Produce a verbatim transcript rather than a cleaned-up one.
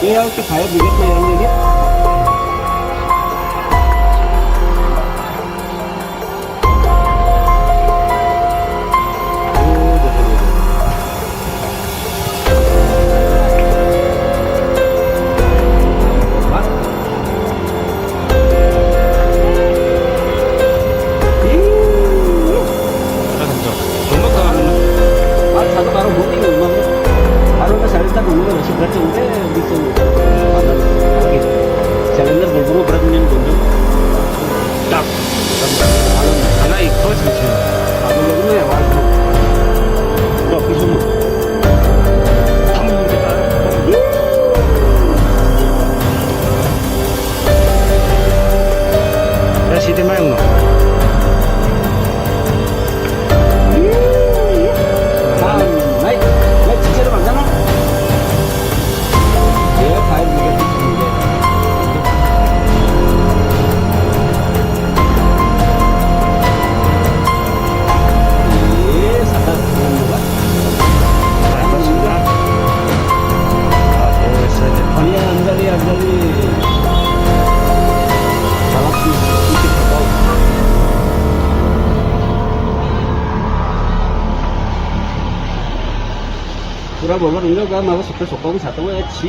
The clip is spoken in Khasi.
Ïa ki fire brigade na ïa ngi. Cylinder berburu berat nin gundu. Dak. Ana ikut sih. Aku belum ya, waktu. Dak, itu mah. Ya, sini main, no. Pura bolon enggak, gak mau sepeda sokong satu ya, ci.